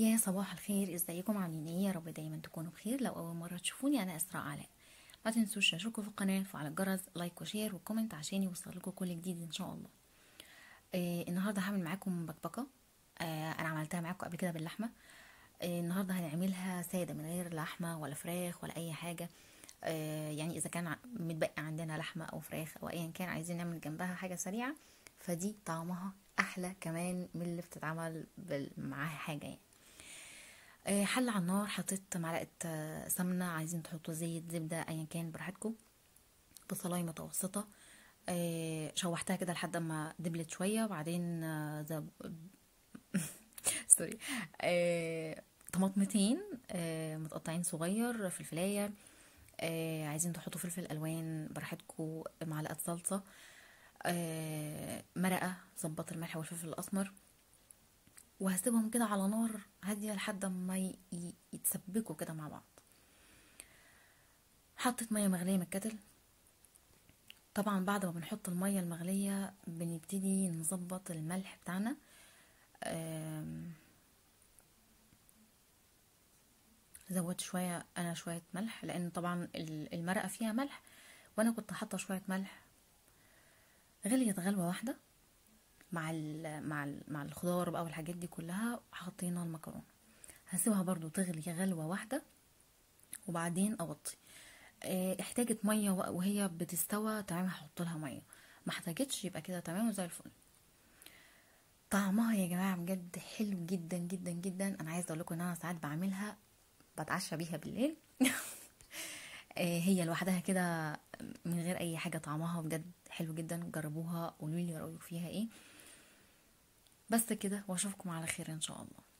يا صباح الخير، ازيكم؟ عاملين ايه؟ يا رب دايما تكونوا بخير. لو اول مرة تشوفوني انا اسراء علاء، ما تنسوش تشتركوا في القناة وفعل الجرس، like و share و comment عشان يوصل لكم كل جديد ان شاء الله. النهارده هعمل معاكم بكبكه. انا عملتها معاكم قبل كده باللحمه. النهارده هنعملها ساده من غير لحمه ولا فراخ ولا اي حاجة. يعني اذا كان متبقي عندنا لحمه او فراخ او ايا كان عايزين نعمل جنبها حاجة سريعة، فدي طعمها احلى كمان من اللي بتتعمل معاها حاجة يعني. حله على النار، حطيت معلقه سمنه، عايزين تحطوا زيت زبدة ايا كان براحتكم، بصلايه متوسطه. شوحتها كده لحد ما دبلت شوية، وبعدين sorry، طماطمتين متقطعين صغير، فلفلايه، عايزين تحطوا فلفل الوان براحتكم، معلقه صلصه، مرقه، ظبط الملح والفلفل الاسمر، وهسيبهم كده على نار هادية لحد ما يتسبكوا كده مع بعض. حطيت مية مغليه من ال kettle. طبعا بعد ما بنحط المية المغليه بنبتدي نظبط الملح بتاعنا. زودت شوية انا شوية ملح، لان طبعا المرقه فيها ملح، وانا كنت حاطه شوية ملح. غليت غلوه واحدة مع ال مع ال مع الخضار بقى والحاجات دي كلها. حطينا المكرونه، هسيبها برضو تغلي غلوه واحدة وبعدين اوطي. احتاجت مية وهي بتستوى تمام هحط لها مية، ما احتاجتش يبقى كده تمام وزي الفل. طعمها يا جماعة بجد حلو جدا جدا جدا. انا عايزه اقول لكم ان انا ساعات بعملها بتعشى بيها بالليل. هي لوحدها كده من غير اي حاجة، طعمها بجد حلو جدا. جربوها قولوا لي رايكم فيها ايه. بس كده، واشوفكم على خير ان شاء الله.